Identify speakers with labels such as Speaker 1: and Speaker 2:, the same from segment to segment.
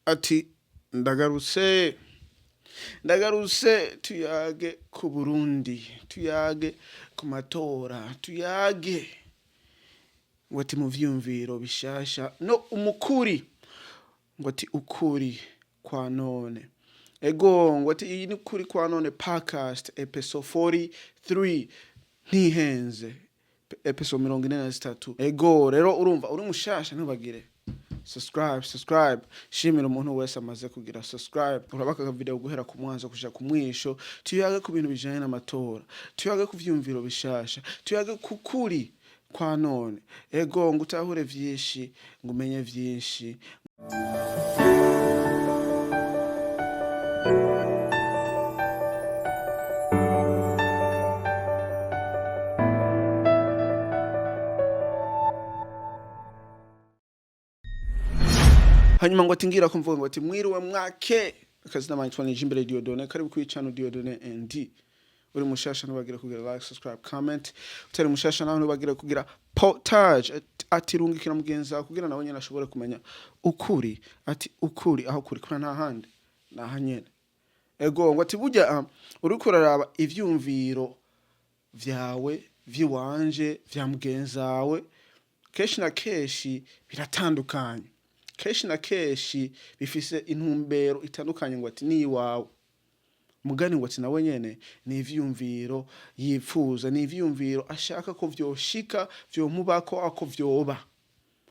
Speaker 1: Ati ndagarutse, ndagarutse tuyage ku Burundi, tuyage ku matora, tuyage ngo ati mu vyiyumviro bishasha no umukuri, ngo ati ukuri kwa none. Ego, ngo ati iyi ni Ukuri kwa None podcast episode 43, ntihenze, episode 43. Ego, rero urumva uri mushasha, ntubagire subscribe, subscribe. Shimira umuntu wese amaze kugira subscribe. Urabaka aka video guhera ku mwanzo kuja ku mwisho. Tuyage ku bintu bijanye n'amatora, tuyage ku vyiyumviro bishasha, tuyage ku kuri kwa none. Ego, ngo utahure vyinshi, ngo umenye vyinshi. Hanyuma ngo ati ngira ko mvuga ngo ati mwiriwe mwake. Akazina manje twa Jimbere Dieudonné, karibu kuri channel Dieudonné ND. Uri mushasha, ntubagira kugira like, subscribe, comment. Utari mushasha nawe, ntubagira kugira partage, ati rungikira mugenzi wawe kugira nawe nyene ashobore kumenya ukuri. Ati ukuri aho kuri kuna nta handi, naha nyene. Ego, ngo ati burya uriko uraraba ivyumviro vyawe, vy'iwanje, vya mugenzi wawe, kenshi na kenshi biratandukanye, kenshi na kenshi bifise intumbero itandukanye. Ngo ati niyiwawe mugani, ngo ati nawe nyene ni ivyiyumviro yipfuza, ni ivyiyumviro ashaka ko vyoshika, vyomubako, ako vyoba.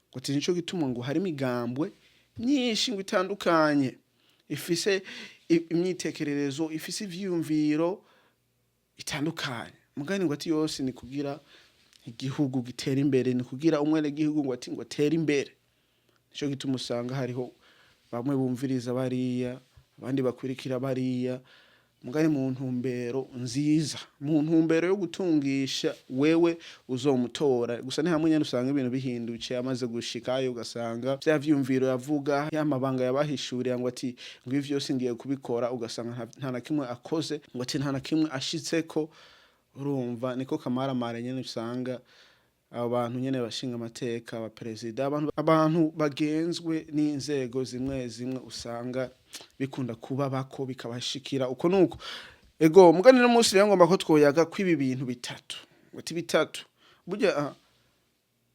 Speaker 1: Ngo ati nico gituma ngo hari imigambwe myinshi ngo itandukanye, ifise imyitekererezo, ifise ivyiyumviro itandukanye. Mugani ngo ati yose ni kugira igihugu gitera imbere, ni kugira umwenegihugu ngo ati ngo atere imbere. Nico gituma usanga hariho bamwe bumviriza bariya, abandi bakwirikira bariya, mugani mu ntumbero nziza, mu ntumbero yo gutungisha wewe uzomutora. Gusa ni hamwe nyene usanga ibintu bihindutse, amaze gushikayo ugasanga vya vyiyumviro yavuga, ya mabanga yabahishuriye, ngo ati ngo ibi vyose ngiye kubikora, ugasanga nta na kimwe akoze, ngo ati nta na kimwe ashitseko. Urumva niko kamaramare nyene, usanga abo bantu nyene bashinga amateka, abaperezida, abantu bagenzwe n'inzego zimwe zimwe, usanga bikunda kuba bako bikabashikira uko nuko. Ego, mugani no munsi rero ngomba ko twoyaga kwibi bintu bitatu. Ngo ati bitatu burya,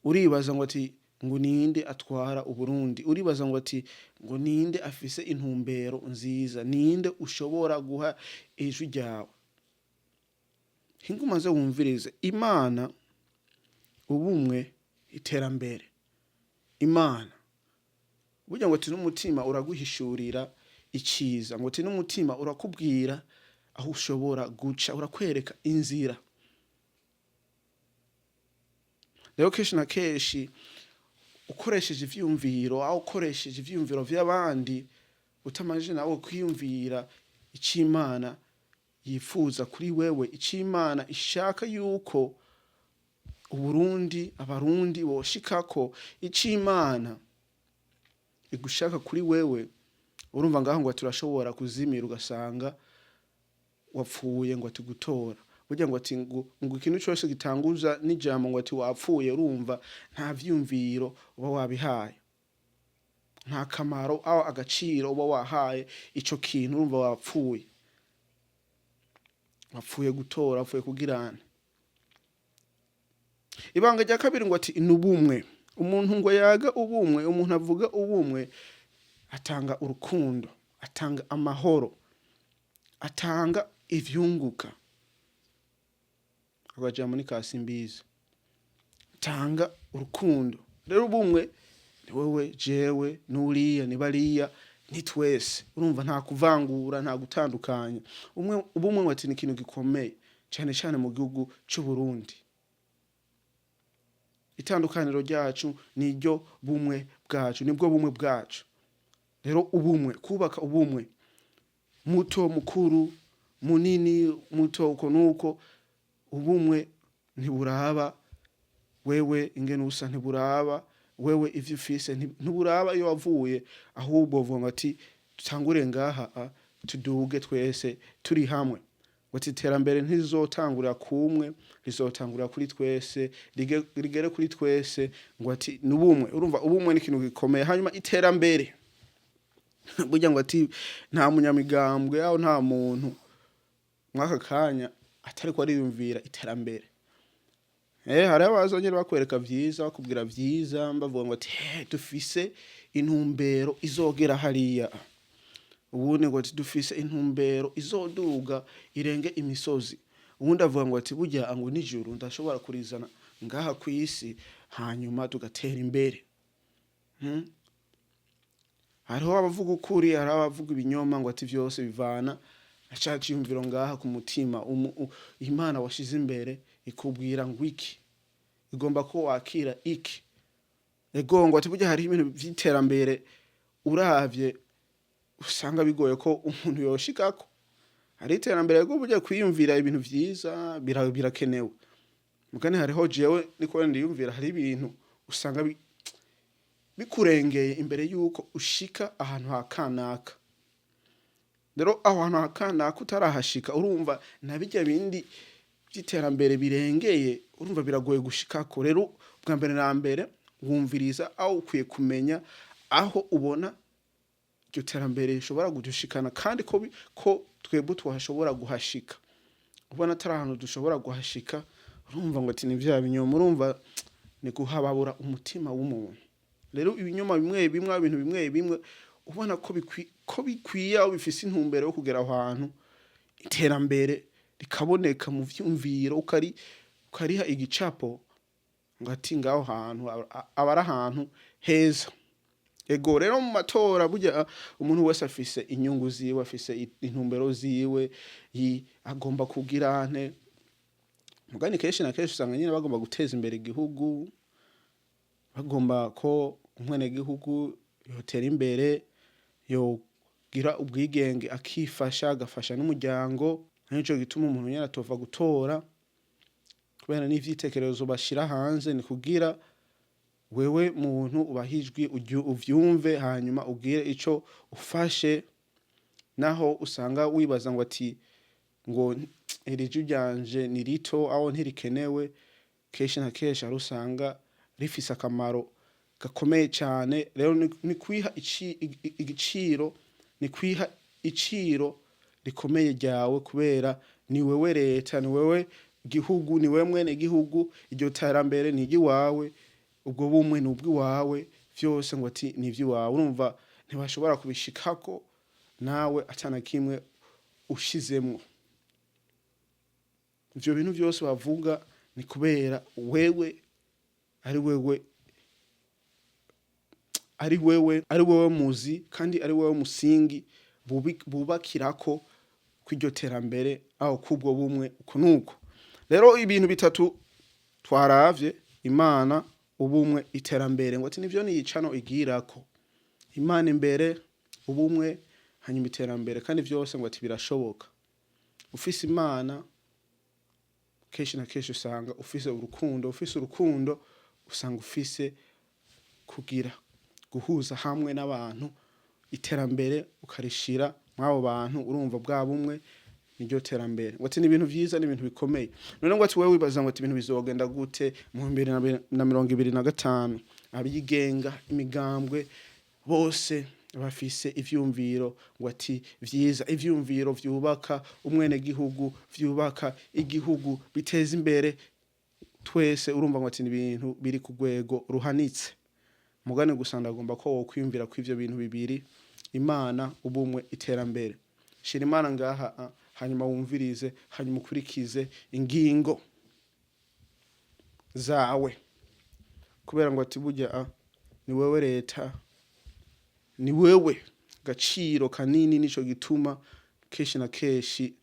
Speaker 1: uribaza ngo ati ngo ninde atwara Uburundi? Uribaza ngo ati ngo ninde afise intumbero nziza? Ninde ushobora guha ijwi ryawe? Hinga umaze wumvirize: Imana, ubumwe, iterambere. Imana burya ngo ati n'umutima uraguhishurira iciza, ngo ati n'umutima urakubwira aho ushobora guca, urakwereka inzira. Rero kenshi na kenshi ukoresheje ivyiyumviro, aho ukoresheje ivyiyumviro vy'abandi utamanje nawe kwiyumvira ico Imana yifuza kuri wewe, ico Imana ishaka yuko Uburundi, Abarundi boshikako, ico Imana igushaka kuri wewe, urumva ngaho ngo turashobora kuzimira, ugasanga wapfuye ngo ati gutora. Burya ngo ati ngo ikintu cose gitanguza n'ijambo ngo ati wapfuye, urumva nta vyiyumviro uba wabihaye, nta kamaro aho agaciro uba wahaye ico kintu. Urumva wapfuye, wapfuye gutora, wapfuye kugirana. Ibanga rya kabiri ngo ati ni ubumwe. Umuntu ngo yaga ubumwe, umuntu avuga ubumwe, atanga urukundo, atanga amahoro, atanga ivyunguka. Akajambo ni ka Simbizi, tanga urukundo. Rero ubumwe ni wewe, jewe, n'uriya, ni bariya, ni twese. Urumva nta kuvangura, nta gutandukanya. Umwe, ubumwe ngo ati ni ikintu gikomeye cyane cyane mu gihugu c'u Burundi. Itandukaniro ryacu niryo bumwe bwacu, nibwo bumwe bwacu. Rero ubumwe, kubaka ubumwe, muto, mukuru, munini, muto, uko nuko. Ubumwe ntiburaba wewe ingene usa, ntiburaba wewe ivyo ufise, ntiburaba iyo wavuye, ahubwo uvuga ngo ati dutangure ngaha, tuduge twese turi hamwe. Ngo ati iterambere ntirizotangurira kumwe, rizotangurira kuri twese, rigere kuri twese. Ngo ati ni ubumwe. Urumva ubumwe ni ikintu gikomeye. Hanyuma iterambere. Burya ngo ati nta munyamigambwe aho, nta muntu mw'aka kanya atariko ariyumvira iterambere. Hariho abazongera bakwereka vyiza, bakubwira vyiza, bavuga ngo ati: "Dufise intumbero izogera hariya." Ubundi ngo ati: "Dufise intumbero izoduga irenge imisozi." Uwundi avuga ngo ati: "Burya ngo nijuru ndashobora kurizana ngaha kw'isi, hanyuma tugatera imbere." Hariho abavuga ukuri, hariho abavuga ibinyoma. Ngo ati vyose bivana na ca ciyumviro ngaha ku mutima. Imana washize imbere ikubwira ngo iki, igomba ko wakira iki. Ego, ngo ati burya hariho ibintu vy'iterambere uravye usanga bigoye ko umuntu yoshikako. Hari iterambere rwo burya kwiyumvira ibintu vyiza birakenewe. Mugani hariho, jewe niko ndiyumvira, hari ibintu usanga bikurengeye imbere yuko ushika ahantu ha kanaka. Rero aho hantu ha kanaka utarahashika, urumva na birya bindi vy'iterambere birengeye, urumva biragoye gushikako. Rero bwa mbere na mbere wumviriza aho ukwiye kumenya aho ubona iryo terambere rishobora kudushikana, kandi ko twebwe tuhashobora guhashika. Ubona atari ahantu dushobora guhashika, urumva ngo ati ni vya binyoma, urumva ni guhababura umutima w'umuntu. Rero ibinyoma bimwe bimwe, ibintu bimwe bimwe ubona ko bikwiye, aho bifise intumbero yo kugera aho hantu iterambere rikaboneka mu vyumviro, ukariha igicapo, ngo ati ngaho hantu aba ari ahantu heza. Ego, rero mu matora burya umuntu wese afise inyungu ziwe, afise intumbero ziwe, agomba kugira nte. Mugani kenshi na kenshi usanga nyine bagomba guteza imbere igihugu, bagomba ko umwenegihugu yotera imbere, yogira ubwigenge, akifasha, agafasha n'umuryango. Nico gituma umuntu nyene atova gutora, kubera n'ivyitekerezo bashira hanze ni kugira wewe muntu ubaha ijwi uvyumve, hanyuma ugire ico ufashe. Naho usanga wibaza ngo ati ngo iri jwi ryanje ni rito aho ntirikenewe, kenshi na kenshi hari usanga rifise akamaro gakomeye cane. Rero ni kwiha igiciro, ni kwiha iciro rikomeye ryawe, kubera ni wewe leta, ni wewe gihugu, ni wewe mwene gihugu. Iryo terambere ni iry'iwawe, ubwo bumwe ni ubw'iwawe, vyose ngo ati ni ivy'iwawe. Urumva ntibashobora kubishikako nawe atana kimwe ushizemwo. Ivyo bintu vyose bavuga ni kubera wewe ari wewe, ari wewe muzi, kandi ari wewe musingi bubakirako kw'iryo terambere, aho kubwo bumwe. Uko nuko rero ibintu bitatu twaravye: Imana, ubumwe, iterambere. Ngo ati nivyo niyicano igirako: Imana imbere, ubumwe, hanyuma iterambere. Kandi vyose ngo ati birashoboka. Ufise Imana, kenshi na kenshi usanga ufise urukundo. Ufise urukundo, usanga ufise kugira guhuza hamwe n'abantu, iterambere ukarishira mw'abo bantu. Urumva bwa bumwe niryo terambere. Ngo ati ni ibintu vyiza, ni ibintu bikomeye. None ngo ati wewe wibaza ngo ati ibintu bizogenda gute mu 2025? Abigenga, imigambwe, bose bafise ivyumviro ngo ati vyiza, ivyumviro vyubaka umwenegihugu, vyubaka igihugu, biteza imbere twese. Urumva ngo ati ni ibintu biri ku rwego ruhanitse. Mugani gusa ndagomba ko wokwiyumvira ko ivyo bintu bibiri: Imana, ubumwe, iterambere. Shira Imana ngaha, hanyuma wumvirize, hanyuma ukurikize ingingo zawe, kubera ngo ati burya ni wewe leta, ni wewe gaciro kanini. Nico gituma kenshi na kenshi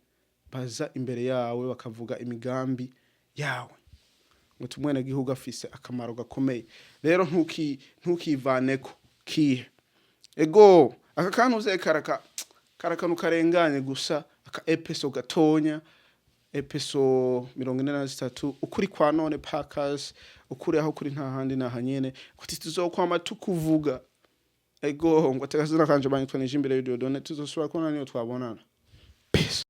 Speaker 1: baza imbere yawe bakavuga imigambi yawe. Ngo umwenegihugu afise akamaro gakomeye. Rero ntukivaneko kihe. Ego, aka kantu uze karakanu karenganye gusa, aka episode gatonya, episode 43, ukuri kwa none podcast. Ukuri aho kuri nta handi nahanyene kuti tuzokwama tukuvuga. Ego, ngo atakazina kanje banyitwa Nijimbere Dieudonné. Tuzosubira kubona niyo twabonana. Peace.